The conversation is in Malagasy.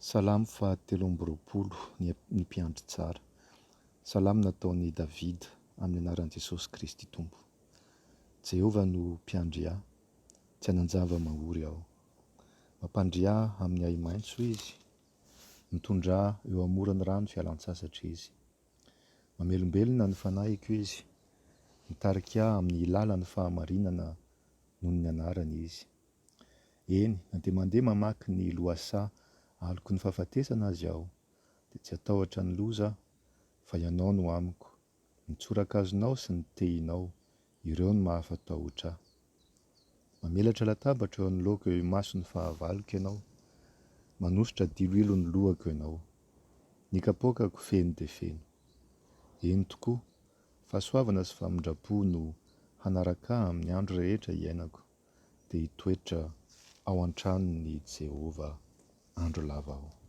Salamo fahatelo amby 20, Ny mpiandry tsara. Salamo nataon'i Davida, amin'ny anaran'i Jesosy Kristy Tompo. Jehovah no mpiandry ahy, tsy hanan-java-mahory aho. Mampandry ahy amin'ny ahi-maitso Izy, mitondra ahy eo amoron'ny rano fialan-tsasatra Izy. Mamelombelona ny fanahiko Izy, mitarika ahy amin'ny lalan'ny fahamarinana noho ny anarany Izy. Eny, na dia mandeha mamaky ny lohasaha aloky ny fahafatesana aza aho, dia tsy hatahotra ny loza aho, fa Ianao no amiko, ny tsorakazonao sy ny tehinao, ireo no mahafatahotra ahy. Mamelatra latabatra eo anoloako eo imason'ny fahavaloko Ianao, manosotra diloilo ny lohako Ianao. Ny kapoakako feno dia feno. Eny tokoa, fahasoavana sy famindram-po no hanaraka ahy amin'ny andro rehetra iainako. dia hitoetra ao an-tranon'i Jehovah andro lava aho.